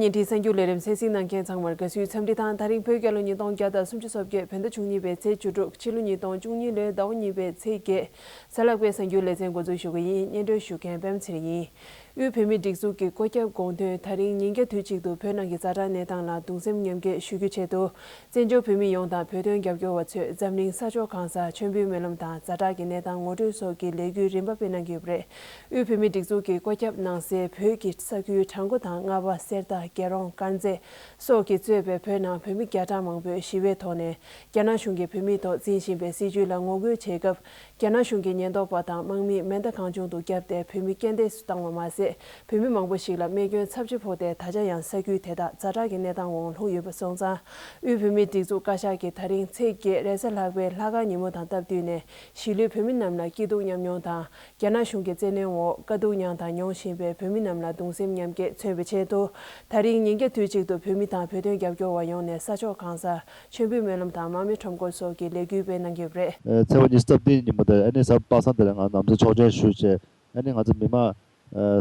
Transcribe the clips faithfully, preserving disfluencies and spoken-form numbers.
བརྙན་འཕྲིན་གསར་འགྱུར་ལས་རིམ་གསན་གཟིགས་གནང་མཁན་ཚང་མར་དགའ་བསུའི་འཚམས་འདྲི་དང་། ད་རིང་བོད་རྒྱལ་ལོ་ཉིས་སྟོང་བརྒྱ་དང་སུམ་ཅུ་སོ་བརྒྱད། བོད་ཟླ་བཅུ་གཉིས་པའི་ཚེས་བཅུ་དྲུག་ཕྱི་ལོ་ཉིས་སྟོང་བཅུ་གཉིས་ལོའི་ཟླ་བ་གཉིས་པའི་ཚེས་བརྒྱད། གཟའ་ལྷག་པའི་གསར་འགྱུར་ལེ་ཚན་འགོ་འཛུགས་ཞུ་གི་ཡིན། སྙན་སྒྲོན་ཞུ་མཁན་པད་མ་ཚེ་རིང་ཡིན། དབུས་བོད་མིའི་སྒྲིག་འཛུགས་ཀྱི་བཀོད་ཁྱབ་དགོངས་དོན། ད་རིང་ཉིན་རྒྱབ་དུས་གཅིག་ཏུ་བོད་ནང་གི་ཛ་དྲག་གནས་སྟངས་ལ་གདུང་སེམས་མཉམ་སྐྱེད་ཞུ་རྒྱུ་ཆེད་དུ། བཙན་བྱོལ་བོད་མི་ཡོངས་དང་བོད་དོན་རྒྱབ་སྐྱོར་བ་ཚོས་འཛམ་གླིང་ས་ཕྱོགས་གང་སར་མཆོད་འབུལ་སྨོན་ལམ་དང་ཛ་དྲག་གི་གནས་སྟངས་ངོ་སྤྲོད་སོགས་ཀྱི་ལས་འགུལ་རིམ་པ་སྤེལ་གནང་གི་ཡོད་པ་རེད། དབུས་བོད་མིའི་སྒྲིག་འཛུགས་ཀྱི་བཀོད་ཁྱབ་གནང་སའི་བོད་ཀྱི་ས་ཁུལ་བྲག་འགོ་དང་རྔ་བ། གསེར་རྟ། རྒྱལ་རོང་། དཀར་མཛེས་སོགས་ཀྱིས་གཙོས་པའི་བོད་ནང་བོད་མི་བརྒྱ་ཕྲག་མང་པོས་ཞི་བའི་ཐོག་ནས་རྒྱ་ནག་གཞུང་གིས་བོད་མིའི་ཐོག་འཛིན་བཞིན་པའི་སྲིད་བྱུས་ལ་ངོ་རྒོལ་བྱེད་སྐབས། རྒྱ་ནག་གཞུང་གི་ཉེན་རྟོག་པ་དང་དམག་མིས་མེ་མདའ་གང་བྱུང་དུ་བརྒྱབ་སྟེ་བོད་མི་རྐྱེན་འདས་སུ་བཏང་བ་མ་ཟད། བོད་མི་མང་པོ་ཞིག་ལ་རྨས་སྐྱོན་ཚབས་ཆེ་ཕོག་སྟེ། ད་ཆ་ཡང་ས་ཁུལ་དེ་དག་ཛ་དྲག་གི་གནས་སྟངས་འོག་ལྷུང་ཡོད་པ་སོང་ཙང་། དབུས་བོད་མིའི་སྒྲིག་འཛུགས་བཀའ་ཤག་གིས་ད་རིང་ཚེས་བརྒྱད་རེས་གཟའ་ལྷག་པའི་ལྷག་དཀར་ཉིན་མོ་དང་སྟབས་བསྟུན་ནས། གཞིས་ལུས་བོད་མི་རྣམས་ལ་སྐྱིད་སྡུག་མཉམ་མྱོང་དང་། རྒྱ་ནག་གཞུང་གི་བཙན་གནོན་འོག་དཀའ་སྡུག་མྱངས་དང་མྱོང་བཞིན་པའི་བོད་མི་རྣམས་ལ་གདུང་སེམས་མཉམ་སྐྱེད་མཚོན་པའི་ཆེད་དུ། ད་རིང་ཉིན་རྒྱབ་དུས་གཅིག་ཏུ་བོད་མི་དང་བོད་དོན་རྒྱབ་སྐྱོར་བ་ཡོངས་ནས་ས་ཕྱོགས་གང་སར་མཆོད་འབུལ་སྨོན་ལམ་དང་མར་མེ་ཁྲོམ་སྐོར་སོགས་ཀྱི་ལས་འགུལ་སྤེལ་གནང་གི་ཡོད་པ་རེད། ཚེས་པ་ཉི་ཤུ་རྩ་བདུན་ཉིན་མོ་དེར་ཨ་ནི་གཟའ་པ་སངས་དེ་ལ་ང་ནམ་ཟླ་ཆོག་མཆན་ཞུས་བྱས། ཨ་ནི་ང་ཚོ་མི་མང་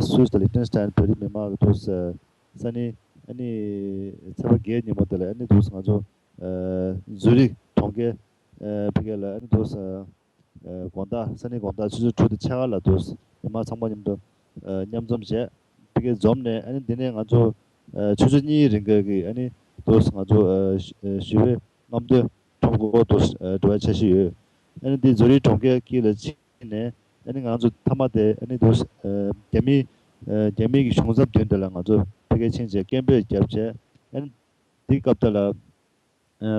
སུད་སི་དང་ལིག་ཏེན་སི་ཏན་བོད་རིགས་མི་མང་གི་འདུག་ས་ནི། ཨ་ནི་ཚེས་པ་བརྒྱད་ཉིན་མོ་དེ་ལ་ཨ་ནི་འདུག་ང་ཚོ་ཛུ་རིག་གྲོང་ཁྱེར་ཕ་གི་ལ་ཨ་ནི་འདུག་ས། དགོང་དག་ས་གནས་དགོང་དག་ཆུ་ཚོད་དྲུག་དང་ཕྱེད་ཀ་ལ་འདུག་མི་མང་ཚང་མ་མཉམ་དུ་མཉམ་འཛོམས་བྱས། ཕ་གིར་འཛོམས་ནས་ཨ་ནི་འདི་ནས་ང་ཚོ་ཆུ་ཚོད་གཉིས་རིང་ག་གི་ཨ་ནི་འདུག་ང་ཚོ་ཞི་བའི་རྔམ་སྟོན་ཁྲོམ་སྐོར་འདུག་འགྲོ་བའི་འཆར་གཞི་ཡོད། ཨ་ནི་འདི་ཛུ་རིག་གྲོང་ཁྱེར་དཀྱིལ་ལ་ཕྱིན་ནས་ཨ་ནི་ང་ཚོ་མཐའ་མ་དེ་ཨ་ནི་འདུག་རྒྱ་མི་རྒྱ་མི་གི་གཞུང་ཚབ་མདུན་དེ་ལ་ང་ཚོ་ཕ་གིར་ཕྱིན་བྱས་སྐད་འབོད་བརྒྱབ་བྱས། ཨ་ནི་འདི་སྐབས་དེ་ལ།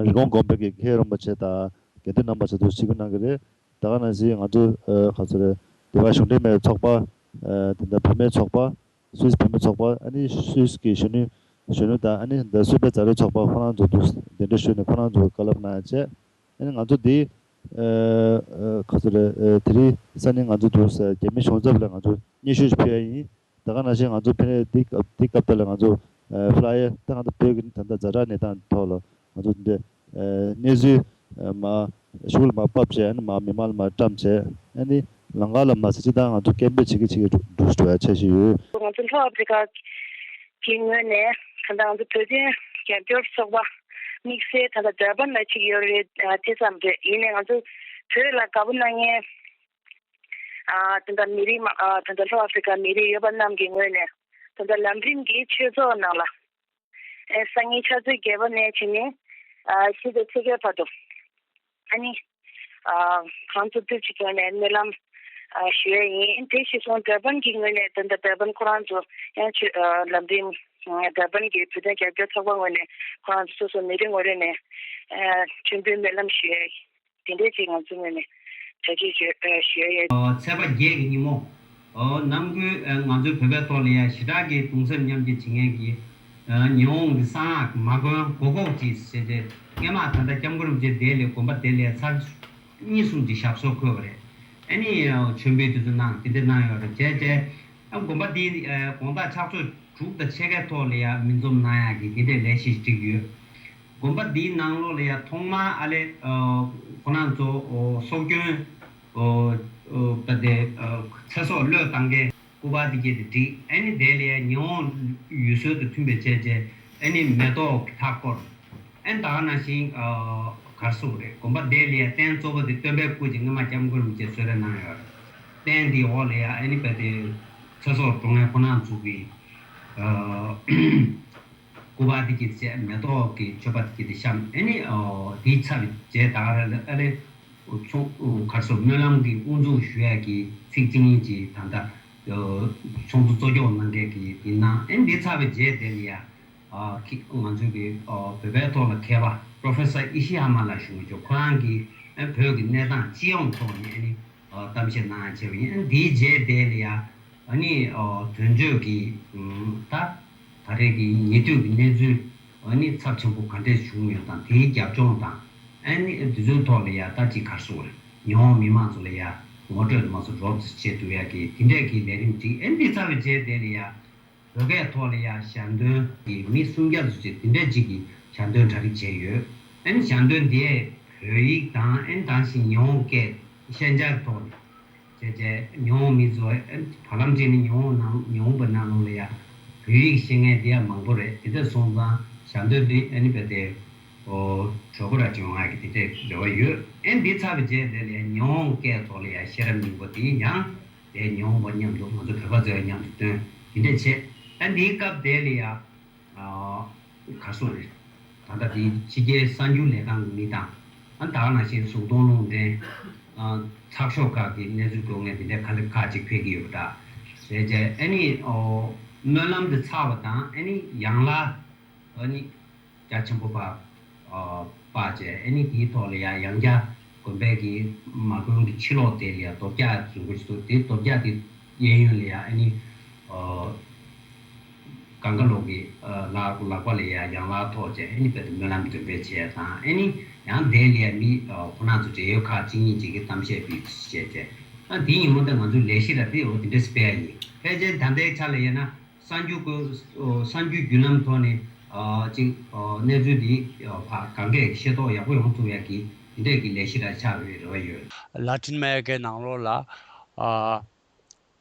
རི་ཀོན་དགོན་པ་གི་མཁན་རིན་པོ་ཆེ་དང་དགེ་འདུན་རྣམ་པ་ཚོ་འདུག་ཆིབས་བསྒྱུར་གནང་གི་རེད། ད་ག་ནང་བཞིན་ང་ཚོ་ག་ཚོད་རེད། འདི་པར་གཞུང་འབྲེལ་མེད་ཚོགས་པ། དེ་འདྲ་བུད་མེད་ཚོགས་པ། སུད་སི་བུད་མེད་ཚོགས་པ། ཨ་ནི་སུད་སི་གི་གཞོན་ནུ་གཞོན་ནུ་དང་། ཨ་ནི་འདི་སུད་པའི་ཛ་དྲག་ཚོགས་པ་ཁོ་རང་ཚོ་འདུག་གདན་འདྲེན་ཞུས་ནས་ཁོ་རང་ཚོ་བཀའ་སློབ་གནང་ཡ་བྱས། ཨ་ནི་ང་ཚོ་འདི་ག་ཚོད་རེད། དེ་རིང་ས་ནི་ང་ཚོ་འདུག་རྒྱ་མི་གཞུང་ཚབ་ལ་ང་ཚོ་སྙན་ཞུ་ཞིག་ཕུལ་ཡ་ཡིན། ད་ག་ནང་བཞིན་ང་ཚོ་ཕ་གིར་འདི་སྐབས་འདི་སྐབས་དེ་ལ་ང་ཚོ་ཕ་ལ་ཡར་ད་ང་ཚོ་བོད་ཀྱི་ད་ལྟ་ཛ་དྲག་གནས་སྟངས་ཐོག་ལ་ང་ཚོ་འདི་གནས་ཚུལ་མར་གཞུག་ལ་མར་ཕབ་བྱས། ཨ་ནི་མར་མི་མང་ལ་མར་བཀྲམ་བྱས། ཨ་ནི་ལམ་ཁ་ལ་མ་ཟད་སྤྱིར་བཏང་ང་ཚོ་སྐད་འབོད་བྱེད་ཀྱི་བྱེད་ཀྱི་འགྲོ་འགྲོ་འགྲོ་ཡ་འཆར་གཞི་ཡོད། ང་ཚོ་ལྷོ་ཨ་ཕི་རི་ཀ་གི་ངོས་ནས་ད་ལྟ་ང་ཚོ་བོད་དོན་རྒྱབ་སྐྱོར་ཚོགས་པ་དམིགས་བསལ་ད་ལྟ་འདྲ་པར་ལ་གཅིག་ཡོད་རེད། དེ་ཙམ་རེད། ཡིན་ནའི་ང་ཚོ་བོད་ལ་དགའ་པོ་གནང་མཁན། ཨ་ད་ལྟ་མི་རིགས་མ་ཨ་ད་ལྟ་ལྷོ་ཨ་ཕི་རི་ཀ་མི་རིགས་ཡོད་པ་རྣམས་ཀྱི་ངོས་ནས་ད་ལྟ་ལམ་རིམ་གྱི་ཆོས་ཚོགས་ནང་ལ། ཨེ་སང་ཉིན་ཕྱག་ཚོད་བརྒྱད་པ་ནས་བྱས་ནས་ཨ་བཞི་དང་ཕྱེད་ཀའི་བར་དུ་ཨ་ནི་ཨ་ཁོང་ཚོ་ཐུགས་ཀྱི་ངོས་ནས་སྨོན་ལམ་ཨ་ཞུ་ཡས་ཡིན། དེ་གཞིར་བཟུང་འདྲ་པར་གྱི་ངོས་ནས་ད་ལྟ་འདྲ་པར་ཁོ་རང་ཚོ་ཡང་ཆོས་ཨ་ལམ་རིམ་འདྲ་པར་གྱི་བོད་དོན་རྒྱབ་སྐྱོར་ཚོགས་པ་ངོས་ནས་ཁོ་རང་ཚོ་སོ་སོ་མི་རེ་ངོ་རེ་ནས་ཨ་མཆོད་འབུལ་སྨོན་ལམ་ཞུ་ཡས། དེ་འདྲས་ཅིག་ང་ཚོའི་ངོས་ནས་གྲ་སྒྲིག་ཞུ་ཨ་ཞུ་ཡས་ཡོད། ཚེས་པ་བརྒྱད་ཀྱི་ཉིན་མོ། ཨོ་ནམ་རྒྱུན་ཨ་ང་ཚོའི་བོད་པའི་ཐོག་ལ་ཡ་ཞེ་དྲག་གི་གདུང་སེམས་མཉམ་སྐྱེད་བྱེད་མཁན་གྱི་ཨ་ཉི་ཧོང་གི་གསང་སྔགས་མ་དགོན་གོ་གོག་ཅིག་ཟེར་ཏེ། སྔས་མ་ད་ལྟ་སྐྱབས་མགོན་རིན་པོ་ཆེ་འདིའི་ལ་དགོན་པ་དེ་ལ་ཚར་གཉིས་གསུམ་ཅིག་ཞབས་སོར་འཁོད་པ་རེད། ཨ་ནི་ཨ་མཆོད་འབུལ་དེ་ཚོ་གནང་། དེ་འདྲ་གནང་ཡོད་རེད། བྱས་བྱས་ཨ་དགོན་པ་འདི་ཨ་དགོང་དག་ཕྱག་ཚོད་དྲུག་དང་ཕྱེད་ཀའི་ཐོག་ལ་ཡ་མི་འཛོམས་གནང་ཡག་གི་དེ་འདྲའི་ལས་གཞི་བསྒྲིགས་ཡོད། དགོན་པ་འདིའི་ནང་ལོགས་ལ་ཡ་ཐོག་མར་ཨ་ལས་ཨ་ཁོ་རང་ཚོ་ཨོ་སྲོག་སྐྱོན་ཨོ་ཨོ་ད་དེ་ཨ་ཚེ་སྲོག་བློས་བཏང་མཁན་སྐུ་པར་དེ་སྐྱེས་ཏེ་བསྒྲིགས། ཨ་ནི་དེ་ལ་ཡ་ཉི་ཧོང་ཡུལ་སྲོལ་དང་མཐུན་པའི་བྱས་བྱས་ཨ་ནི་མེ་ཏོག་གི་མཐའ་བསྐོར། ཨ་ནི་ད་ག་ནང་བཞིན་ཨ་གར་སོང་རེད། དགོན་པ་དེ་ལ་ཡ་རྟེན་གཙོ་བོ་དེ་སྟོན་པའི་སྐུ་ཅིག་སྔོན་མ་སྐྱབས་མགོན་རིན་པོ་ཆེས་གསོལ་རས་གནང་ཡོད་རེད། རྟེན་དེའི་འོག་ལ་ཡ་ཨ་ནི་དཔེ་དེ་ཚེ་སྲོག་བཀྲོངས་མཁན་ཁོ་རང་ཚོ་གི་ཨ། སྐུ་པར་དེ་གྱིས་བྱས། མེ་ཏོག་གི་མཆོད་པ་དེ་གྱིས་བཤམས། ཨ་ནི་ཨོ་དེའི་ཚབ་བྱས་ད་ག་ར་ལ་ཨ་ལས་ཚོགས་གར་སོང་སྨོན་ལམ་གྱི་དབུ་འཛུགས་ཞུ་ཡ་གི་ཚིག་གཅིག་གཉིས་ཀྱིས་ད་ལྟ་ཚོགས་འདུ་གཙོ་སྐྱོང་གནང་མཁན་གྱི་དེ་གནང་། ཨ་ནི་དེའི་ཚབ་བྱས་དེ་ལ་ཡ་ཨ་ཁི་ང་ཚོའི་གི་ཨོ་བོད་པའི་ཐོག་ལ་མཁས་པ་པྲོ་ཕེ་སར་ཨི་ཤི་ཡ་མ་ལགས་ཞུ་མི་ཆོག་ཁོ་རང་གིས་ཨ་བོད་ཀྱི་གནས་སྟངས་སྤྱི་ཡོངས་ཐོག་ནས་ཨ་ནི། ཨ་གཏམ་བཤད་གནང་ཡ་བྱས་པ་ཡིན། ཨ་ནི་དེའི་རྗེས་དེ་ལ་ཡ་ཨ་ནི་ཨ་དོན་གཅོད་ཀྱི་ཨ་ད་ད་རེས་ཀྱི་ཉེ་དུས་ཀྱི་གནས་ཚུལ་ཨ་ནི་ཚབས་ཆེན་པོ་ག་འདྲས་བྱུང་ཡོད་དང་། དེའི་རྒྱབ་ལྗོངས་དང་། ཨ་ནི་དེ་ཚོའི་ཐོག་ལ་ཡ་ད་ཅིག་གར་སོང་རེད། ཉི་ཧོང་མི་མང་ཚོ་ལ་ཡ་ངོ་སྤྲོད་དུ་མ་སོང་རོབ་ཙམ་བྱེད་ཐུབ་ཡ་གི་དེ་འདྲས་ཀྱི་ལས་རིམ་བསྒྲིགས། ཨ་ནི་འདི་ཚར་བའི་རྗེས་དེ་ལ་ཡ། བོད་སྐད་ཐོག་ལ་ཡང་ཞལ་འདོན་གྱི་མི་སུམ་བརྒྱ་ཙམ་ཅིག་དེ་འདྲ་ཅིག་གིས་ཞལ་འདོན་གྲ་སྒྲིག་བྱས་ཡོད། ཨ་ནི་ཞལ་འདོན་དེས་བོད་ཡིག་དང་། ཨ་ནི་དེ་བཞིན་ཉི་ཧོང་སྐད་ཤན་སྦྱར་ཐོག་ནས་བྱས་བྱས་ཉི་ཧོང་མི་ཚོ། ཨ་ནི་བར་ལམ་ཅིག་ནས་ཉི་ཧོང་ནང་ཉི་ཧོང་པ་ནང་ལོགས་ལ་ཡང་ བོད་ཡིག་ཤེས་མཁན་དེ་ཡང་མང་པོ་རེད། དེ་འདྲ་སོང་ཙང་ཞབས་འདེགས་འདི་ཨ་ནི་རྦད་དེ་ཨོ་གྲོགས་པོ་ར་བྱུང་ང་གི་དེ་འདྲའི་རེ་བ་ཡོད། ཨ་ནི་འདི་ཚར་བའི་རྗེས་དེ་ལ་ཡང་ཉི་ཧོང་སྐད་ཐོག་ལ་ཡང་ཤེས་རབ་སྙིང་པོ་དེ་ཡང་དེ་ཉི་ཧོང་པ་མཉམ་དུ་ང་ཚོ་བོད་པ་ཚོའི་མཉམ་དུ་བཏོན་དེ་འདྲ་བྱས། ཨ་ནི་འདིའི་སྐབས་དེ་ལ་ཡང་ཨ་ག་སོང་རེད། ད་ལྟ་དེ་ཕྱི་རྒྱལ་གསར་འགྱུར་ལས་ཁང་གི་མི་དང་། ཨ་ད་ག་ནང་བཞིན་གཟུགས་མཐོང་རླུང་འཕྲིན། ཨ་ཚགས་ཤོག་ཁག་གི་གནས་ཚུལ་འགོད་མཁན་དེ་འདྲ་ཁ་ལེ་ཁག་ཅིག་ཕེབས་ཀྱི་ཡོད་པ་འདྲ། རེད་ཅེ་ཨ་ནི་ཨོ་སྨོན་ལམ་དེ་ཚར་བ་དང་ཨ་ནི་ཡང་ལ་ཨ་ནི་རྒྱ་ཆེན་པོ་ཕར་ཨ་སྤར་བྱས། ཨ་ནི་དེའི་ཐོག་ལ་ཡང་ཡང་བསྐྱར་དགོན་པའི་གི་མ་དགོན་གྱི་ཕྱི་ལོགས་དེ་ལ་ཡང་རྡོ་རྒྱག་བཟོ་གི་འདུག་དེ་རྡོ་རྒྱག་དེ་གཡས་གཡོན་ལ་ཡང་ཨ་ནི་ཨོ། གང་ག་ལོག་གི་ལག་ལག་པ་ལ་ཡང་ཡང་ལག་ཐོགས་བྱས་ཨ་ནི་རྦད་དེ་སྨོན་ལམ་འདོན་སྤེལ་བྱས་དང་། ཨ་ནི་ཡང་དེ་ལ་ཡང་མི་ཁོ་ན་ཚོ་འབྲེལ་ཡོད་ཁག་གཅིག་གཉིས་ཅིག་གིས་གཏམ་བཤད་ཕུད་བྱས་བྱས། ཨ་དེའི་ཉིན་མོ་དེ་ང་ཚོའི་ལས་གཞི་ར་དེ་འོ་དེ་འདྲ་སྤེལ་ཡ་ཡིན། ཕལ་ཆེར་ད་ལྟའི་ཆ་ལ་ཡིན་ན་གསར་འགྱུར་ཀུན་གསར་འགྱུར་བརྒྱུད་ལམ་ཐོག་ནས་ཅིག་གནས་ཚུལ་འདི་ཕར་གང་གས་ཤེས་རྟོགས་ཡག་པོ་ཡོང་ཐུབ་ཡ་གི་དེ་འདྲས་ཀྱི་ལས་གཞི་ར་ཆགས་པའི་རེ་བ་ཡོད། ལ་ཏིན་ཨ་མེ་རི་ཀའི་ནང་ལོགས་ལ་ཨ།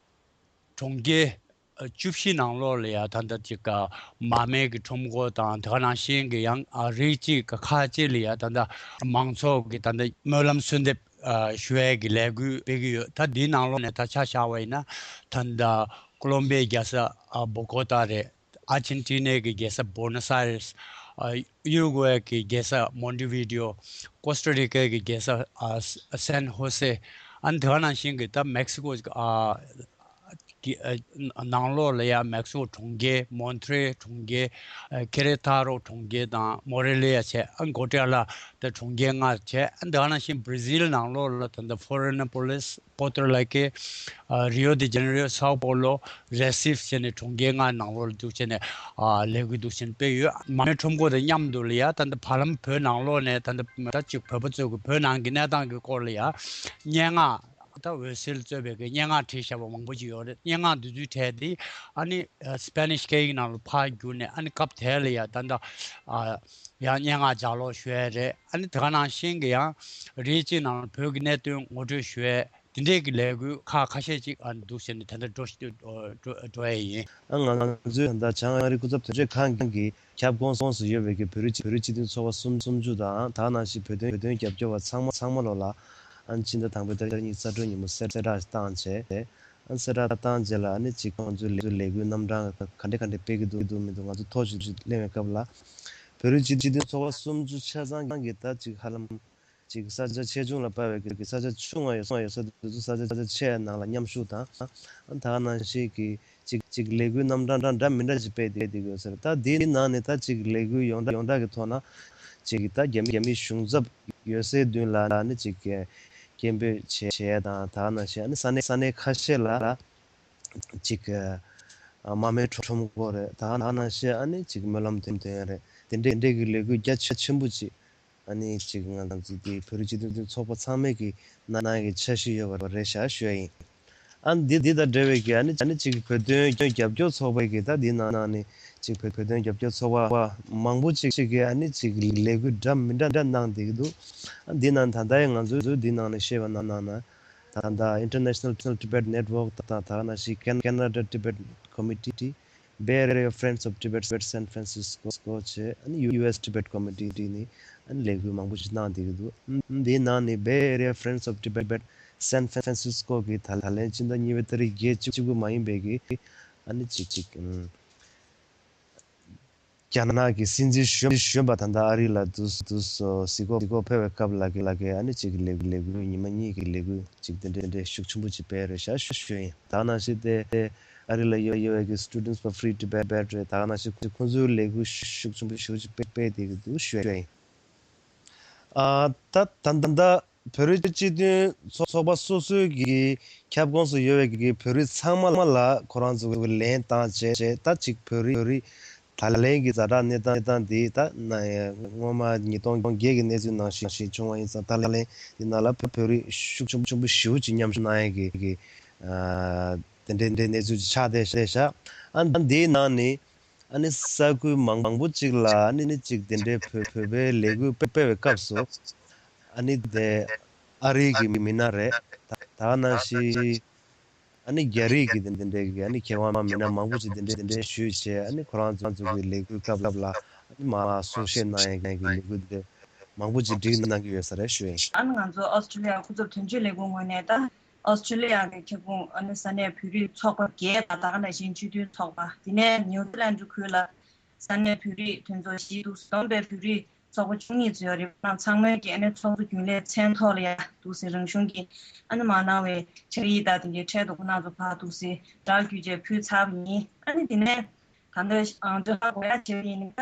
གྲོང་ཁྱེར་བཅུ་བཞི་ནང་ལོགས་ལ་ཡང་ད་ལྟ་ཅིག་མར་མེ་གི་ཁྲོམ་སྐོར་དང་དེ་ག་ནང་བཞིན་གྱི་ཡང་རིགས་གཅིག་གི་ཁག་ཅིག་ལ་ཡང་ད་ལྟ་མང་ཚོགས་ཀྱི་ད་ལྟ་སྨོན་ལམ་གསོལ་འདེབས་ཞུ་ཡས་ཀྱི་ལས་འགུལ་སྤེལ་གྱི་ཡོད། ད་འདིའི་ནང་ལོགས་ནས་ད་ཆ་བཞག་པ་ཡིན་ན་ད་ལྟ་ཀོ་ལོམ་བི་ཡའི་རྒྱལ་ས་བོ་གོ་ཏཱ་རེད། ཨར་ཇེན་ཊི་ནའི་གི་རྒྱལ་ས་བོ་ནོས་ཨའི་རེས། ཡུ་རུ་གུ་ཝེ་གི་རྒྱལ་ས་མོན་ཏི་བི་ཌི་ཡོ། ཀོ་སྟ་རི་ཀའི་གི་རྒྱལ་ས་སན་ཧོ་སེ། ཨ་ནི་དེ་ག་ནང་བཞིན་གི་ད་མེག་སི་ཀོ་གི་ནང་ལོགས་ལ་ཡ་མེག་སི་ཀོ་གྲོང་ཁྱེར་མོན་ཏི་རེ་གྲོང་ཁྱེར། ཁེ་རེ་ཐ་རོ་གྲོང་ཁྱེར་དང་མོ་རེ་ལི་ཡ་བྱས། ཨ་ནི་གོ་ཏྲ་ལ་ད་གྲོང་ཁྱེར་ལྔ་བྱས། ཨ་ནི་དེ་ག་ནང་བཞིན་བྷི་ར་ཟིལ་ནང་ལོགས་ལ་ད་ལྟ་ཕོ་རོ་ནི་པོ་ལིས། པོ་ཏོ་ར་ཀེ། རི་ཡོ་དི་ཇེ་ནེ་རོ། སའོ་པོ་ལོ། རེ་སིབ་བྱས་ནས་གྲོང་ཁྱེར་ལྔའི་ནང་ལོགས་ལ་འདུག་བྱས་ནས་ལས་འགུལ་འདུག་བྱས་ནས་སྤེལ་ཡོད། མར་མེ་ཁྲོམ་སྐོར་དང་མཉམ་དུ་ལ་ཡ་ད་ལྟ་བར་ལམ་བོད་ནང་ལོགས་ནས་ད་ལྟ་ད་ཅིག་བོད་པ་ཚོས་ཀྱི་བོད་ནང་གི་གནས་སྟངས་ཀྱི་སྐོར་ལ་ཡ་སྙན་ངག་ད་འོད་ཟེར་གཙོས་པའི་གི་སྙན་ངག་བྲིས་བཞག་པ་མང་པོ་ཅིག་ཡོད་རེད། སྙན་ངག་འདི་ཚོའི་གྲས་འདི་ཨ་ནི་སི་པེ་ནིཤ་སྐད་ཡིག་ནང་ལ་ཕར་བསྒྱུར་ནས་ཨ་ནི་སྐབས་དེ་ལ་ཡ་ད་ལྟ་ཡང་སྙན་ངག་ལྗགས་ཀློག་ཞུ་ཡས་རེད། ཨ་ནི་དེ་ག་ནང་བཞིན་གི་ཡང་རིགས་གཅིག་ནང་ལ་བོད་ཀྱི་གནད་དོན་ངོ་སྤྲོད་ཞུ་ཡས། དེ་འདྲས་ཀྱི་ལས་འགུལ་ཁག་ཁ་ཤས་ཅིག་ཨ་འདུག་ཟེར་ནས་དེ་འདྲ་འགྲོ་འགྲོ་འགྲོ་ཡས་ཡིན། ཨ་ང་ཚོའི་ད་ལྟ་བྱང་ཨ་རི་སྐུ་ཚབ་དོན་གཅོད་ཁང་གི་ཁྱབ་ཁོངས་སུ་ཡོད་པའི་གི་བོད་རིགས་བོད་རིགས་སྤྱི་མཐུན་ཚོགས་པ་སུམ་སུམ་ཅུ་དང་ད་ག་ནང་བཞིན་བོད་དོན་བོད་དོན་རྒྱབ་སྐྱོར་བ་ཚང་མ་ཚང་མ་ལོ་ལ་ཨ་ཕྱི་ཟླ་དང་པོའི་ཏ་རིག་གཉིས་རྩ་སྤྲོད་ཉིན་མོ་གསལ་བསྒྲགས་བཏང་བྱས་ཨ་གསལ་བསྒྲགས་བཏང་རྗེས་ལ་ཨ་ནི་ཅིག་ཁོང་ཚོའི་ལས་ལས་འགུལ་རྣམ་གྲངས་ག་འདྲས་ག་འདྲས་སྤེལ་གི་འདུག་འདུག་མི་འདུག་ང་ཚོ་ཐོ་ཞིག་ཞིག་གླེང་བའི་སྐབས་ལ་བོད་རིགས་སྤྱི་མཐུན་ཚོགས་པ་སུམ་ཅུ་ཆ་ཚང་གི་ད་ཅིག་ཧ་ལམ། ཅིག་ས་ཆ་ཆེ་ཆུང་ལ་དཔག་པའི་གི་ས་ཆ་ཆུང་བ་ཡོད་ས་ཡོད་ས་དེ་ཚོ་ས་ཆ་ཆེ་ནང་ལ་མཉམ་ཞུགས་དང་། ད་ག་ནང་བཞིན་གི་ཅིག་ཅིག་ལས་འགུལ་རྣམ་གྲངས་འདྲ་མི་འདྲ་ཅིག་སྤེལ་བསྡད་བསྡད་ཡོད་ཟེར། ད་དེའི་ནང་ནས་ད་ཅིག་ལས་འགུལ་ཡོངས་གྲགས་ཡོངས་གྲགས་ཀྱི་ཐོག་ན་ཅིག་ད་རྒྱ་མི་རྒྱ་མི་གཞུང་ཚབ་ཡོད་སའི་མདུན་ལ་ནི་ཅིག་སྐད་འབོད་བྱས་བྱས་དང་། ད་ག་ནང་བཞིན་ཨ་ནི་ས་གནས་ས་གནས་ཁ་ཤས་ལ་ཅིག་མར་མེ་ཁྲོམ་སྐོར་རེད། ད་ག་ནང་བཞིན་ཨ་ནི་ཅིག་སྨོན་ལམ་འདོན་འདོན་ཡ་རེད། དེ་འདྲས་དེ་འདྲས་ཀྱི་ལས་འགུལ་རྒྱ་ཆེ་ཆེན་པོ་ཅིག་ཨ་ནི་ཅིག་ང་ཚོ་འདི་བོད་རིགས་སྤྱི་མཐུན་ཚོགས་པ་ཚང་མས་ཀྱི་གནང་གི་འཆར་གཞི་ཡོད་པ་རེད་ཤག་ཞུ་ཡ་ཡིན། ཨ་འདི་འདི་དང་འབྲེལ་བའི་གི་ཨ་ནི་ཨ་ནི་ཅིག་བོད་དོན་རྒྱབ་སྐྱོར་ཚོགས་པའི་གི་ད་འདི་ནང་ནས་ཅིག་བོད་བོད་དོན་རྒྱབ་སྐྱོར་ཚོགས་པ་མང་པོ་ཅིག་ཅིག་གི་ཨ་ནི་ཅིག་ལས་འགུལ་འདྲ་མི་འདྲ་འདྲ་གནང་བསྡད་ཀྱི་འདུག་ཨ་འདི་ནང་ད་ལྟ་ཡང་ང་ཚོས་འདི་ནང་ནས་བཤད་པ་ནང་ནང་ན་ད་ལྟ་International Tibet Network དང་ད་ག་ནང་བཞིན་Can- Canada Tibet Committee། Bay Area Friends of Tibet San Francisco བྱས། ཨ་ནི་ཡུ་ཨེས་Tibet Committee ནི་ཨ་ནི་ལས་འགུལ་མང་པོ་ཞིག་གནང་བསྡད་ཀྱི་འདུག་འདིའི་ནང་ནས་Bay Area Friends of Tibet San Francisco གི་ད་ལན་སྤྱི་ཟླ་གཉིས་པའི་ཏ་རིག་བརྒྱད་གཅིག་པུ་མ་ཡིན་པའི་གི་ཨ་ནི་གཅིག་གཅིག་རྒྱ་ནག་གི་སྲིད་འཛིན་གཞོན་གཞོན་པ་ད་ལྟ་ཨ་རི་ལ་འདུག་འདུག་གཟིགས་སྐོར་གཟིགས་སྐོར་ཕེབས་པའི་སྐབས་ལ་གི་ལ་གི་ཨ་ནི་གཅིག་གི་ལས་ལས་འགུལ་ཉི་མ་གཉིས་ཀྱི་ལས་འགུལ་གཅིག་དེ་འདྲ་དེ་འདྲ་ཤུགས་ཆེན་པོ་ཅིག་སྤེལ་རེད་ཤག་ཞུ་ཞུ་ཡིན། ད་ག་ནང་བཞིན་དེ་ཨ་རི་ལ་ཡོད་ཡོད་པའི་གི་Students for Free Tibet རེད། ད་ག་ནང་བཞིན་ཁོ་ཚོའི་ལས་འགུལ་ཤུགས་ཆེན་པོ་ཞེ་པོ་ཅིག་སྤེལ་སྤེལ་བསྡད་ཀྱི་འདུག་ཞུ་ཡ་ཡིན། ཨ་ད་ད་ད་ད་བོད་རིགས་སྤྱི་མཐུན་ཚོགས་ཚོགས་པ་སོ་སོའི་གི་ཁྱབ་ཁོངས་སུ་ཡོད་པའི་གི་བོད་རིགས་ཚང་མ་ལ་ཁོ་རང་ཚོ་གི་ལན་བཏང་བྱས་བྱས་ད་ཅིག་བོད་རིགས་བོད་རིགས་ད་ལན་གྱི་ཛ་དྲག་གནས་སྟངས་གནས་སྟངས་འདི་ད་ན་སྔོན་མ་ཉིས་སྟོང་བརྒྱད་ཀྱི་གནས་ཚུལ་ནང་བཞིན་བཞིན་བྱུང་བ་ཡིན་ཙང་ད་ལན་འདི་ནང་ལ་བོད་རིགས་ཤུགས་ཆེན་པོ་ཆེན་པོ་ཞེ་པོ་ཅིག་མཉམ་ཞུགས་གནང་ཡས་ཀྱི་ཀྱི་ཨ་དེ་འདྲའི་འདྲའི་གནས་ཚུལ་ཅིག་ཆགས་བསྡད་བསྡད་ཤག་ཨ་འདིའི་ནང་ནས་ཨ་ནི་ས་ཁུལ་མང་མང་པོ་ཅིག་ལ་ཨ་ནི་ནི་ཅིག་དེ་འདྲའི་བོད་བོད་པའི་ལས་འགུལ་སྤེལ་སྤེལ་བའི་སྐབས་སུ་ཨ་ནི་དེ་ཨ་རིའི་གི་མི་སྣ་རེད། ད་ད་ག་ནང་བཞིན་ ཨ་ནི་རྒྱ་རིགས་ཀྱི་དེ་འདྲའི་གི་ཨ་ནི་མཁས་དབང་མི་སྣ་མང་པོ་ཅིག་དེ་འདྲའི་དེ་འདྲའི་ཞུས་བྱས། ཨ་ནི་ཁོ་རང་ཚོ་གི་ལས་འགུལ་སྐབས་ལ་ཨ་ནི་མར་གསུང་བཤད་གནང་ཡས་ཀྱི་ལས་འགུལ་དེ་མང་པོ་ཅིག་སྒྲིག་གནང་གི་ཡོད་ས་རེད་ཞུ་ཡིན། ཨ་ནི་ང་ཚོ་ཨོ་སི་ཀྲི་ལི་ཡ་སྐུ་ཚབ་དོན་གཅོད་ལས་ཁུངས་ངོས་ནས་ད་ཨོ་སི་ཀྲི་ལི་ཡ་གི་ཁྱབ་ཁོངས་ཨ་ནི་ས་གནས་བོད་རིགས་ཚོགས་པ་བརྒྱད་དང་ད་ག་ནང་བཞིན་སྤྱི་མཐུན་ཚོགས་པ། དེ་ནས་ནིའུ་ཛི་ལན་ཌི་ཁུལ་ལ་ས་གནས་བོད་རིགས་མཐུན་ཚོགས་བཞི་འདུག་བསྡོམས་པའི་བོད་རིགས་ཚོགས་པ་བཅུ་གཉིས་ཙམ་ཡོད་རེད། ཁོང་ཚང་མས་ཀྱི་ཨ་ནི་ཚོགས་གཙོ་རྒྱུན་ལས་མཚན་ཐོག་ལ་ཡ་འདུག་སེ་རང་གཞུང་གི་ཨ་ནི་མ་གནང་བའི་ཕྱག་ཡིག་དང་དེ་འདྲའི་འཕྲལ་དུ་ཁོང་རྣམ་ཚོ་ཕར་འདུག་སེ་སྦྲགས་བརྒྱུད་བྱས་ཕུལ་ཚར་བ་ཡིན། ཨ་ནི་དེ་ནས་ད་ལྟ་ཨང་ཅོ་ཧ་གོ་ཡ་བྱེད་པ་ཡིན་ན་ད་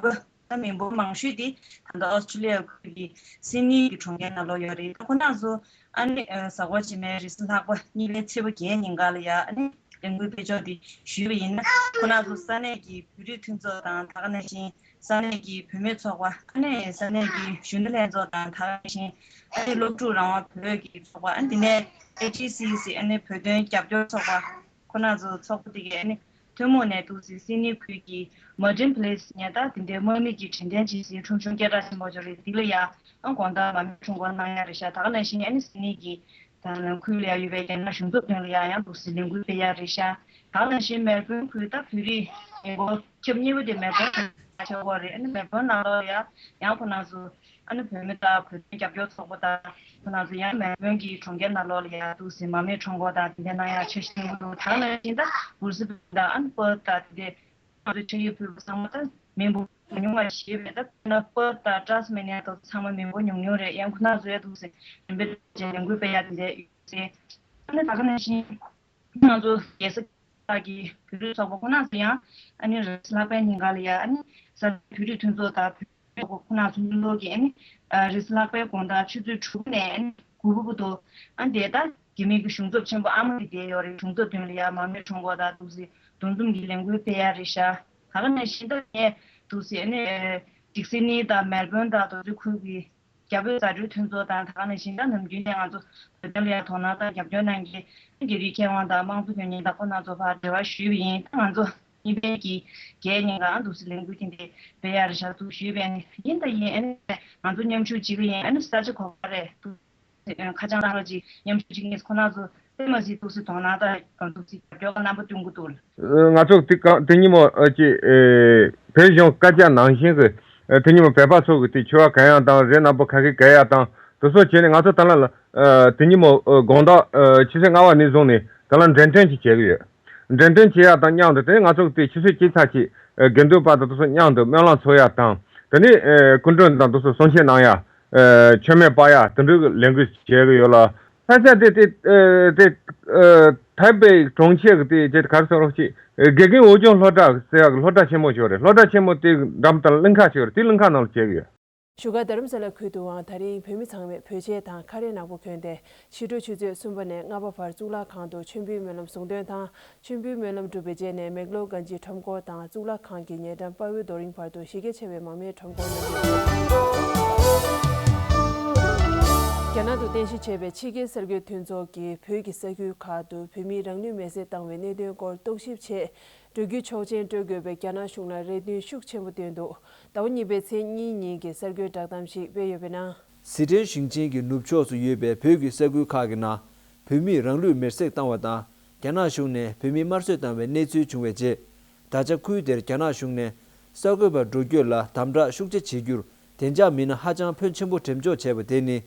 བོད་པ་ད་མི་འབོར་མང་ཤོས་དེ་ད་ལྟ་ཨོ་སི་ཀྲི་ལི་ཡ་ཁུལ་གྱི་སིད་ནི་གི་གྲོང་ཁྱེར་ནང་ལོགས་ཡོད་རེད། ད་ཁོང་རྣམ་ཚོ་ཨ་ནི་གཟའ་འཁོར་རྗེས་མའི་རེས་གཟའ་ལྷག་པ་གཉིས་པའི་ཚེས་པ་བརྒྱད་ཉིན་ག་ལ་ཡ་ཨ་ནི་ལས་འགུལ་སྤེལ་ཕྱོགས་འདི་ཞུས་པ་ཡིན་ན། ཁོང་རྣམ་ཚོ་ས་གནས་ཀྱི་བོད་རིགས་མཐུན་ཚོགས་དང་ད་ག་ནང་བཞིན་ས་གནས་ཀྱི་བུད་མེད་ཚོགས་པ། ཨ་ནི་ས་གནས་ཀྱི་གཞོན་ནུ་ལྷན་ཚོགས་དང་ད་ག་ནང་བཞིན་ཨ་ནི་སློབ་ཕྲུག་རང་དབང་བོད་ཀྱི་ཚོགས་པ། ཨ་ནི་དེ་ནས་ཨེ་ཇི་སི་སི་ཨ་ནི་བོད་དོན་རྒྱབ་སྐྱོར་ཚོགས་པ། ཁོང་རྣམ་ཚོ་ཚོགས་པ་དེ་གའི་ཨ་ནི་ཐུན་མོང་ནས་འདུག་སེ་སིད་ནི་ཁུལ་གྱི་མར་ཊིན་པ་ལེ་སི་ཉེ་འདབས་དེ་འདྲའི་དམག་མི་གི་དྲན་རྟེན་བྱེད་སའི་ཁྲོམ་གཞུང་སྐད་གྲགས་ཆེན་པོ་ཅིག་རེད། འདི་ལ་ཡ་ཨ་དགོང་དག་མར་མེ་ཁྲོམ་སྐོར་གནང་ཡ་རེད་ཤག་ད་ག་ནང་བཞིན་ཨ་ནི་སིད་ནི་གི་ད་ནང་ཁུལ་ལ་ཡ་ཡོད་པའི་རྒྱ་ནག་གཞུང་ཚབ་དོན་ལ་ཡ་ཡང་འདུག་སེ་ལས་འགུལ་སྤེལ་ཡ་རེད་ཤག་ད་ག་ནང་བཞིན་མེལ་བོན་ཁུལ་ད་བོད་རིགས་མི་འབོར་ཁྱབ་གཉིས་པ་དེ་མེལ་བོན་ཆགས་ཡོད་རེད། ཨ་ནི་མེལ་བོན་ནང་ལོགས་ལ་ཡ་ཡང་ཁོང་རྣམ་ཚོ་ཨ་ནི་བོད་མི་དང་བོད་དོན་རྒྱབ་སྐྱོར་ཚོགས་པ་དང་ཁོང་རྣམ་ཚོ་ཡང་མེལ་བོན་གྱི་གྲོང་ཁྱེར་ནང་ལོགས་ལ་ཡ་འདུག་སེ་མར་མེ་ཁྲོམ་སྐོར་དང་དེ་འདྲ་གནང་ཡག་འཆར་གཞི་བཏིང་གི་འདུག་ད་ག་ནང་བཞིན་ད་སྦུར་སི་བྷེན་དང་ཨ་ནི་པར་ཐི་དང་དེ་འདྲའི་ང་ཚོ་ཕྱག་ཡིག་ཕུལ་བ་ཚང་མ་ད་མི་འབོར་ཉུང་བ་ཞེས་པས། ད་དཔེར་ན་པར་ཐི་དང་ཏཱ་སི་མེ་ནི་ཡ་དང་ཚང་མ་མི་འབོར་ཉུང་ཉུང་རེད། ཡང་ཁོང་རྣམ་ཚོ་ཡ་འདུག་སེ་རིམ་པས་ལས་འགུལ་སྤེལ་ཡག་དེ་འདྲ་ཡོད་ཚེ་ཨ་ནི་ད་ག་ནང་བཞིན། ང་ཚོ་རྒྱལ་ས་ཁག་གི་བོད་རིགས་ཚོགས་པ་ཁོང་རྣམ་ཚོ་ཡང་ཨ་ནི་རེས་གཟའ་ལྷག་པའི་ཉིན་ག་ལ་ཡ་ཨ་ནི་ས་བོད་རིགས་མཐུན་ཚོགས་དང་བོད་རིགས་ཚོགས་པ་ཁོང་རྣམ་ཚོ་གཉིས་ལོགས་ཀྱི་ཨ་ནི་རེས་གཟའ་ལྷག་པའི་དགོང་དག་ཆུ་ཚོད་དྲུག་ནས་ཨ་ནི་དགུ་པ་བར་དུ་ཨ་ནི་དེ་ལྟར་རྒྱ་མི་གི་གཞུང་ཚབ་ཆེན་པོ་ཨ་མ་དེ་བསྡད་ཡོད་རེད། གཞུང་ཚབ་མདུན་ལ་ཡ་མར་མེ་ཁྲོམ་སྐོར་དང་འདུག་སེ་འདུ་འཛོམས་ཀྱི་ལས་འགུལ་སྤེལ་ཡ་རེད་ཤག་ད་ག་ནང་བཞིན་ད་ངས་འདུག་སེ་ཨ་ནི་ཌིག་སི་ནི་དང་མེལ་བོན་དང་དེ་ཚོའི་ཁུལ་གྱི་རྒྱ་བོད་མཛའ་འབྲེལ་མཐུན་ཚོགས་དང་ད་ག་ནང་བཞིན་ད་ནམ་རྒྱུན་ནས་ང་ཚོ་བོད་དོན་ལ་ཡང་དོ་སྣང་དང་རྒྱབ་སྐྱོར་གནང་མཁན་རྒྱ་རིགས་མཁས་དབང་དང་དམངས་གཙོ་དོན་གཉེར་དང་ཁོང་རྣམ་ཚོ་ཕར་འབྲེལ་བ་ཞུས་པ་ཡིན། ད་ང་ཚོ་གཉིས་པའི་གི་བརྒྱད་ཉིན་གང་འདུག་སེ་ལས་འགུལ་དེ་འདྲ་སྤེལ་ཡ་རེད་ཤག་འདུག་ཞུས་པ་ཡིན། ད་ཡིན་ཨ་ནི་ང་ཚོ་མཉམ་ཞུགས་བྱེད་ཀྱི་ཡིན། ཨ་ནི་ས་ཆ་ག་པར་རེད་འདུག་ཁ་བྱང་བཏང་རོགས་གྱིས། མཉམ་ཞུགས་བྱེད་མཁན་ཁོང་རྣམ་ཚོ་དཔེ་མ་སྲིད་འདུག་སེ་དོ་སྣང་དང་འདུག་སེ་རྒྱབ་སྐྱོར་རྣམ་པ་སྟོན་གྱི་འདུག་ང་ཚོ་དེ་ག་དེ་ཉིན་མོ་ཨ་ཅེ་ཨེ་བོད་གཞུང་བཀའ་རྒྱ་ནང་བཞིན་གྱི་ཨ་དེ་ཉིན་མོ་བོད་པ་ཚོ་གི་དེ་ཆོ་ག་གང་ཡང་དང་རེད་ནམ་པོ་ཁ་ཤས་ག་ཡ་དང་དེ་ཚོ་བྱས་ནས་ང་ཚོ་ད་ལ་ལ་ཨ་དེ་ཉིན་མོ་ཨ་དགོང་དག་ཨ་ཆུ་ཚོད་ལྔ་པ་ནས་བཟུང་ནས་ད་ལ་འགྲེམས་སྟོན་ཅིག་བྱེད་ཀྱི་ཡོད། འགྲེམས་སྟོན་བྱེད་ཡ་དང་མཉམ་དུ་དེ་ནས་ང་ཚོ་གི་དེ་ཆུ་ཚོད་གཅིག་ཚར་གྱི་ཨ་དགེ་འདུན་པ་དང་དེ་ཚོ་མཉམ་དུ་སྨོན་ལམ་འཚོགས་ཡ་དང་དེ་ནས་ཨ་སྐུ་མགྲོན་དང་དེ་ཚོ་གསུང་ཆོས་གནང་ཡ། ཨ་མཆོད་མེ་སྤར་ཡ་དེ་འདྲའི་ལས་འགུལ་བྱེད་ཀྱི་ཡོད་ལ། ས་ཆ་དེ་དེ་ཨ་དེ་ཨ་ཐའེ་པེ་གྲོང་ཁྱེར་གྱི་དེ་དེ་ག་རེ་ཟེར་རོགས་ཅིག་ཨ་དགེ་རྒན་འོས་སྦྱོང་སློབ་གྲྭ་ཟེར་ཡག་གི་སློབ་གྲྭ་ཆེན་མོ་ཞིག་ཡོད་རེད། སློབ་གྲྭ་ཆེན་མོ་དེ་འགྲམ་དང་གླིང་ཁ་ཞིག་ཡོད་རེད། དེ་གླིང་ཁ་ནང་ལ་བྱེད་ཀྱི་ཡོད། བཞུགས་སྒར་རྡ་རམ་ས་ལ་ཁུལ་དུའང་ད་རིང་བོད་མི་ཚང་མས་བོད་ཆས་དང་ཁ་རས་ནག་པོ་གོན་ཏེ་ཕྱི་དྲོ་ཆུ་ཚོད་གསུམ་པ་ནས་ལྔ་པ་བར་གཙུག་ལག་ཁང་དུ་མཆོད་འབུལ་སྨོན་ལམ་གསུང་འདོན་དང་། མཆོད་འབུལ་སྨོན་ལམ་གྲུབ་པའི་རྗེས་ནས་མེག་ལོར་གན་ཇི་ཁྲོམ་སྐོར་དང་གཙུག་ལག་ཁང་གི་ཉེ་འགྲམ་དཔའ་བོའི་རྡོ་རིང་བར་དུ་གཞི་རྒྱ་ཆེ་བའི་མར་མེའི་ཁྲོམ་སྐོར་གནང་གི་ཡོད། རྒྱ་ནག་ཏུ་རྟེན་གཞི་བྱས་པའི་ཕྱི་རྒྱལ་གསར་འགོད་མཐུན་ཚོགས་ཀྱིས་བོད་ཀྱི་ས་ཁུལ་ཁག་ཏུ་བོད་མིས་རང་ལུས་མེར་སྲེག་བཏང་བའི་གནད་དོན་སྐོར་རྟོག་ཞིབ་ཆེད་འགྲུལ་བསྐྱོད་ཆོག་མཆན་སྤྲོད་དགོས་པའི་རྒྱ་ནག་གཞུང་ལ་རེ་འདུན་ཤུགས་ཆེན་པོ་བཏོན་འདུག་ཟླ་བ་གཉིས་པའི་ཚེས་གཉིས་ཉིན་གྱི་གསར་འགོད་བསྒྲགས་གཏམ་ཞིག་སྤེལ་ཡོད་པའི་ནང་། ཟི་ཁྲོན་ཞིང་ཆེན་གྱི་ནུབ་ཕྱོགས་སུ་ཡོད་པའི་བོད་ཀྱི་ས་ཁུལ་ཁག་གི་ནང་བོད་མིས་རང་ལུས་མེར་སྲེག་བཏང་བ་དང་། རྒྱ་ནག་གཞུང་ནས་བོད་མི་དམར་གསོད་བཏང་བའི་གནས་ཚུལ་བྱུང་བའི་རྗེས། ད་ཆ་ཁུལ་དེར་རྒྱ་ནག་གཞུང་ནས་གསར་འགོད་པ་འགྲོ་སྐྱོད་ལ་དམ་དྲག་ཤུགས་ཆེ་བྱེད་རྒྱུར་བདེ་འཇགས་མི་སྣ་ཧ་ཅང་ཕོན་ཆེན་པོ་འགྲེམས་འཇོག་བྱས་པ་དེ་ནི།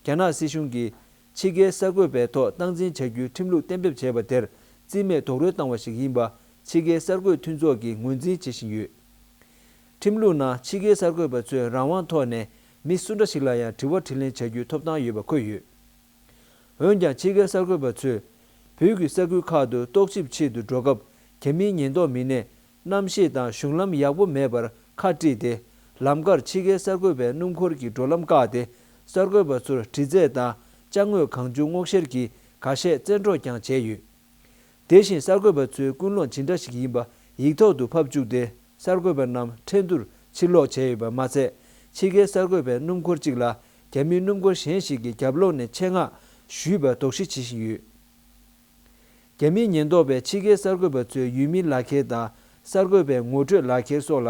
རྒྱ་ནག་སྲིད་གཞུང་གིས་ཕྱི་རྒྱལ་གསར་འགོད་པའི་ཐོག་སྟངས་འཛིན་བྱ་རྒྱུའི་ཁྲིམས་ལུགས་གཏན་འབེབས་བྱས་པ་དེར་རྩིས་མེད་རྡོག་རོལ་བཏང་བ་ཞིག་ཡིན་པ་ཕྱི་རྒྱལ་གསར་འགོད་མཐུན་ཚོགས་ཀྱིས་ངོས་འཛིན་བྱེད་བཞིན་ཡོད། ཁྲིམས་ལུགས་ནང་ཕྱི་རྒྱལ་གསར་འགོད་པ་ཚོས་རང་དབང་ཐོག་ནས་མི་སུ་འདྲ་ཞིག་ལ་ཡང་དྲི་བ་དྲིས་ལན་བྱ་རྒྱུའི་ཐོབ་ཐང་ཡོད་པ་འཁོད་ཡོད། འོན་ཀྱང་ཕྱི་རྒྱལ་གསར་འགོད་པ་ཚོས་བོད་ཀྱི་ས་ཁུལ་ཁག་ཏུ་རྟོག་ཞིབ་ཆེད་དུ་འགྲོ་སྐབས་རྒྱ་མིའི་ཉེན་རྟོག་མི་སྣས་གནམ་གཤིས་དང་གཞུང་ལམ་ཡག་པོ་མེད་པར་ཁ་དཀྲིས་ཏེ། ལམ་ཁར་ཕྱི་རྒྱལ་གསར་འགོད་པའི་སྣུམ་འཁོར་གྱི་འགྲོ་ལམ་བཀག་སྟེ། གསར་འགོད་པ་ཚོར་དྲི་རྩད་དང་ཅ་དངོས་གང་བྱུང་སྔོག་བཤེར་གྱིས་འགའ་ཤས་བཙན་འཕྲོག་ཀྱང་བྱས་ཡོད། དེ་བཞིན་གསར་འགོད་པ་ཚོའི་ཀུན་སློང་ཇི་འདྲ་ཞིག་ཡིན་པ་ཡིག་ཐོག་ཏུ་ཕབ་བཅུག་སྟེ། གསར་འགོད་པ་རྣམས་ཁྲེན་ཏུར་ཕྱིར་ལོག་བྱས་ཡོད་པ་མ་ཚད། ཕྱི་རྒྱལ་གསར་འགོད་པའི་སྣུམ་འཁོར་གཅིག་ལ་རྒྱ་མིའི་སྣུམ་འཁོར་གཞན་ཞིག་གི་རྒྱབ་ལོགས་ནས་ཆེད་མངགས་ཞུས་པར་དོགས་གཞི་བྱེད་བཞིན་ཡོད། རྒྱ་མིའི་ཉེན་རྟོག་པས་ཕྱི་རྒྱལ་གསར་འགོད་པ་ཚོའི་ཡུལ་མིའི་ལག་ཁྱེར་དང་གསར་འགོད་པའི་ངོ་སྤྲོད་ལག་ཁྱེར་སོགས་ལ་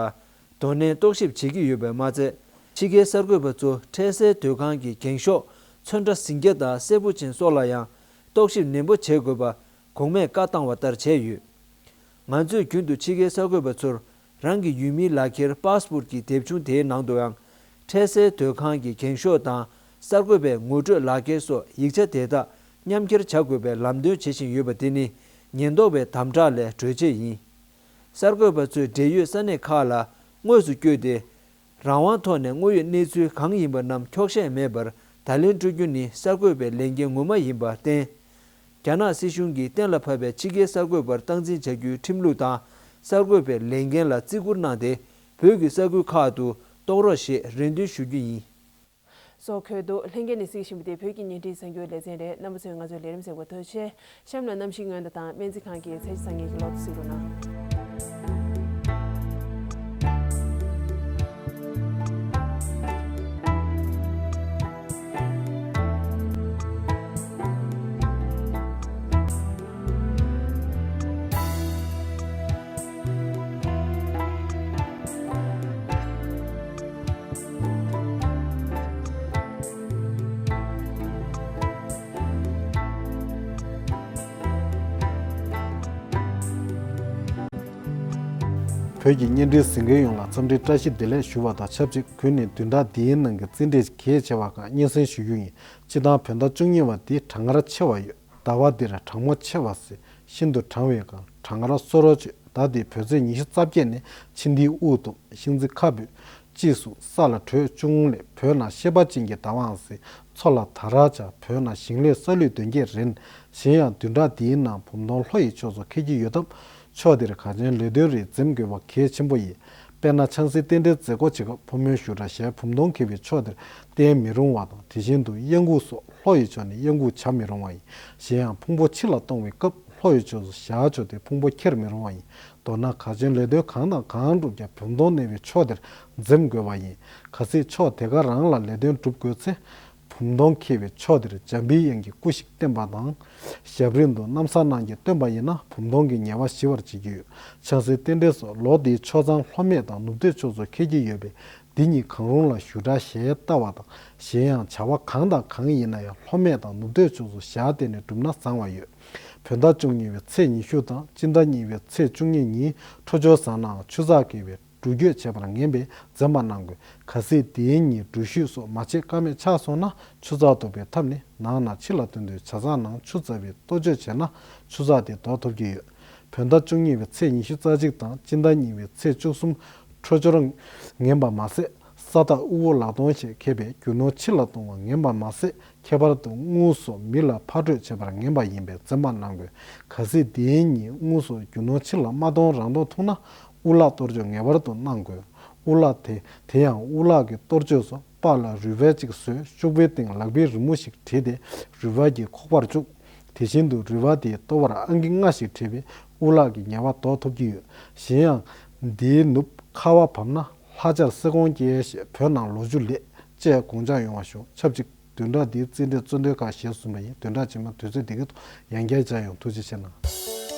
དོ་ནན་རྟོག་ཞིབ་བྱེད་ཀྱི་ཡོད་པ་མ་ཚད། ཕྱི་རྒྱལ་གསར་འགོད་པ་ཚོ་འཕྲལ་སེལ་སྡོད་ཁང་གི་འགེངས་ཤོག་ཚོན་ཁྲ་ཟིང་སྐྱ་དང་སྲད་བུ་ཅན་སོགས་ལ་ཡང་ རྟོག་ཞིབ་ནན་པོ་བྱེད་དགོས་པ་གོང་མས་བཀའ་བཏང་བ་ལྟར་བྱས་ཡོད། ང་ཚོས་རྒྱུན་དུ་ཕྱི་རྒྱལ་གསར་འགོད་པ་ཚོར་རང་གི་ཡུལ་མིའི་ལག་འཁྱེར་པཱ་སི་པོར་གྱི་དེབ་ཆུང་དེའི་ནང་དུའང་འཕྲལ་སེལ་སྡོད་ཁང་གི་འགེངས་ཤོག་དང་གསར་འགོད་པའི་ངོ་སྤྲོད་ལག་འཁྱེར་སོགས་ཡིག་ཆ་དེ་དག་མཉམ་འཁྱེར་བྱ་དགོས་པའི་ལམ་སྟོན་བྱེད་བཞིན་ཡོད་པ་དེ་ནི་ཉེན་རྟོག་པའི་དམ་དྲག་ལས་གྲོལ་ཆེད་ཡིན། གསར་འགོད་པ་ཚོས་འབྲེལ་ཡོད་ས་གནས་ཁག་ལ་དངོས་སུ་བསྐྱོད་དེ། རང་དབང་ཐོག་ནས་དངོས་ཡོད་གནས་ཚུལ་གང་ཡིན་པ་རྣམས་འཁྱོག་བཤད་མེད་པར་བརྡ་ལན་སྤྲོད་རྒྱུ་ནི་གསར་འགོད་པའི་ལས་འགན་ངོ་མ་ཡིན་པར་བརྟེན། རྒྱ་ནག་སྲིད་གཞུང་གིས་གཏན་ལ་ཕབ་པའི་ཕྱི་རྒྱལ་གསར་འགོད་པར་སྟངས་འཛིན་བྱ་རྒྱུའི་ཁྲིམས་ལུགས་དང་གསར་འགོད་པའི་ལས་འགན་ལ་བརྩི་བཀུར་གནང་སྟེ། བོད་ཀྱི་ས་ཁུལ་ཁག་ཏུ་གཏོང་རོགས་ཞེས་རེ་འདུན་ཞུ་རྒྱུ་ཡིན། སོགས་འཁོད་འདུག་ལྷན་རྒྱས་ནས་གཟིགས་བཞིན་པ་དེ་བོད་ཀྱི་བརྙན་འཕྲིན་གསར་འགྱུར་ལེ་ཚན་རེད། རྣམ་པ་ཚོས་ང་ཚོའི་ལས་རིམ་གཟིགས་པར་ཐུགས་རྗེ་ཆེ། གཤམ་ལ་གནམ་གཤིས་སྔོན་བརྡ་དང་སྨན་རྩིས་ཁང་གི་ཚད་གཞི་གསར་རྙིང་གི་ལོ་ཐོ་གཟིགས་རོགས་གནང་། བོད་ཀྱི་བརྙན་འཕྲིན་གཟིགས་མཁན་ཡོངས་ལ་འཚམས་འདྲི་བཀྲ་ཤིས་བདེ་ལེགས་ཞུ་བ་དང་ཆབས་ཅིག་གུས་ནས་བདུན་ཕྲག་འདིའི་ནང་གི་རྩིས་འབྲས་གལ་ཆེ་བ་ཁག་སྙན་སེང་ཞུ་རྒྱུ་ཡིན། སྤྱིར་བཏང་བོད་ཟླ་བཅུ་གཉིས་པ་འདི་གྲང་ངར་ཆེ་བ་ཡོད། ཟླ་བ་འདིར་གྲང་མོ་ཆེ་བ་ཟེར། ཤིན་ཏུ་གྲང་བའི་སྒང་གྲང་ངར་གསོ་རོགས་བྱོས། ཟླ་འདིའི་བོད་ཚེས་ཉི་ཤུ་རྩ་བརྒྱད་ནས་ཕྱི་འདིའི་དབུགས་གཏུམ། ཤིང་རྩི་ཁ་འབུས། དཔྱིས་སུ་ས་ལ་དྲོད་ཅུང་ལེགས། བོད་ནང་ཤེས་པ་ཅན་གྱི་བདག་དབང་ཟེར། མཚོ་ལ་དར་བྱ། བོད་ནང་ཞིང་ལས་ས་ལུད་དོན་རྐྱེན་རན། གཞན་ཡང་བདུན་ཕྲག་འདིའི་ནང་བུམ་སྟོང་ལྷོ་ཡི་ཕྱོགས་སུ་འཁེལ་གྱི་ཡོད་སྟབས། ཕྱོགས་འདིར་གངས་ཅན་ལས་དོན་རིགས་འཛེམ་དགོས་པ་གལ་ཆེན་པོ་ཡིན། དཔེར་ན་ཆང་སའི་རྟེན་འབྲེལ་མཛད་སྒོ་བྱེད་སྐབས་ཕོ་མོའི་བཞུགས་གྲལ་ཞལ་བུམ་སྟོང་འཁེལ་བའི་ཕྱོགས་འདིར་བསྟན་མི་རུང་བ་དང་། དེ་བཞིན་དུ་གཡང་འགུགས་སོགས་ལྷོ་ཡི་ཕྱོགས་ནས་གཡང་འགུགས་བྱ་མི་རུང་བ་ཡིན། གཞན་ཡང་ཕུང་པོ་ཕྱི་ལ་གཏོང་བའི་སྐབས་ལྷོ་ཡི་ཕྱོགས་སུ་ཞལ་བྱོགས་ཏེ་ཕུང་པོ་འཁྱེར་མི་རུང་བ་ཡིན། མདོར་ན་གངས་ཅན་ལས་དོན་གང་དང་གང་བསྒྲུབ་ཀྱང་བུམ་སྟོང་གནས་པའི་ཕྱོགས་དེར་འཛེམ་དགོས་པ་ཡིན། གལ་སྲིད་ཕྱོགས་དེ་ག་རང་ལ་ལས་དོན་སྒྲུབ་དགོས་ཚེ། བུམ་སྟོང་འཁེལ་བའི་ཕྱོགས་དེར་འཇམ་པའི་དབྱངས་ཀྱི་སྐུ་ཞིག་བསྟན་པ་དང་། ཞབས་རིམ་དུ་གནམ་ས་སྣང་གིས་སྟོན་པ་ཡིན་ན་བུམ་སྟོང་གི་ཉེས་པ་ཞི་བར་བྱེད་ཀྱི་ཡོད། ཆང་སའི་རྟེན་འབྲེལ་སོགས་ལོ་འདིའི་ཆོས་མཚམས་ལྷོ་སྨད་དང་ནུབ་སྟོད་ཕྱོགས་སུ་འཁེལ་གྱི་ཡོད་པས། འདི་གཉིས་གང་རུང་ལ་བཞུགས་གྲལ་ཞལ་བལྟ་བ་དང་། གཞན་ཡང་བྱ་བ་གང་དང་གང་ཡིན་ན་ཡང་ལྷོ་སྨད་དང་ནུབ་སྟོད་ཕྱོགས་སུ་ཞལ་བལྟས་ནས་བསྒྲུབས་ན་བཟང་བ་ཡོད། བོད་ཟླ་བཅུ་གཉིས་པའི་ཚེས་ཉི་ཤུ་དང་སྤྱི་ཟླ་གཉིས་པའི་ཚེས་བཅུ་གཉིས་ཉིན་འཕྲོད་སྦྱོར་བཟང་ནའང་ཆུ་ཚགས་བཀལ་བའི་འགྲུལ་སྐྱོད་བྱེད་པར་ངེས་པས་འཛེམ་པ་གནང་དགོས། གལ་སྲིད་དེའི་ཉིན་འགྲུལ་བཞུད་སོགས་མ་བྱེད་ཀ་མེད་ཆགས་སོང་ན། ཆུ་ཚགས་ཐུབ་པའི་ཐབས་ནི་ནང་ན་ཕྱི་ལ་ཐོན་དུས་ཇ་ཚགས་ནང་ཆུ་བཙགས་པའི་གཏོ་བཅོས་བྱས་ན་ཆུ་ཚགས་དེ་ཟློག་ཐུབ་ཀྱི་ཡོད། བོད་ཟླ་བཅུ་གཉིས་པའི་ཚེས་ཉི་ཤུ་རྩ་གཅིག་དང་སྤྱི་ཟླ་གཉིས་པའི་ཚེས་བཅུ་གསུམ་འཕྲོད་སྦྱོར་ངན་པ་མ་ཟད། ས་བདག་དབུལ་པོ་ལག་སྟོང་ཞེས་མཁས་པས་རྒྱུ་ནོར་ཕྱི་ལ་གཏོང་བ་ངན་པ་མ་ཟད། ཁྱད་པར་དུ་དངུལ་སོགས་མི་ལ་ཕར་སྤྲོད་བྱེད་པར་ངན་པ་ཡིན་པས་འཛེམ་པ་གནང་དགོས། གལ་སྲིད་དེའི་ཉིན་དངུལ་སོགས་རྒྱུ་ནོར་ཕྱི་ལ་མ་གཏོང་རང་གཏོང་ཐུག་ན། དབུ་ལག་གཏོར་བཅོས་ངེས་པར་དུ་གནང་དགོས། དབུ་ལག་དེ་དེ་ཡང་དབུ་ལག་གི་གཏོར་བཅོས་སུ་པགས་ལ་རུས་སྦལ་གཅིག་བཟོས། ཤོག་བུའི་སྟེང་ལག་པའི་རི་མོ་ཞིག་བྲིས་ཏེ་རུས་སྦལ་གྱི་ཁོག་པར་བཅུག་དེ་བཞིན་དུ་རུས་སྦལ་དེའི་ལྟོ་བར་ཨང་ཀི་ལྔ་ཞིག་བྲིས་པས་དབུ་ལག་གི་ཉེས་པ་ཟློག་ཐུབ་ཀྱི་ཡོད། གཞན་ཡང་། འདིའི་ནུབ་ཁ་བ་བབས་ན་ལྷ་བྱར་སེ་གོང་སྐྱེ་ཞེས་བོད་ནང་ལོ་རྒྱུས་ལས་ཅེས་དགོངས་འཇགས་ཡོང་བ་ཞུ། ཆབས་ཅིག་བདུན་ཕྲག་འདིའི་རྩིས་འབྲས་གཙོ་འདོན་ཁག་ཞེས་གསུངས་པ་ཡིན། བདུན་ཕྲག་རྗེས་མ་དུས་ཚོད་འདི་གའི་ཐོག་ཡང་བསྐྱར་མཇལ་ཡོང་། ཐུགས་རྗེ་ཆེ་གནང་།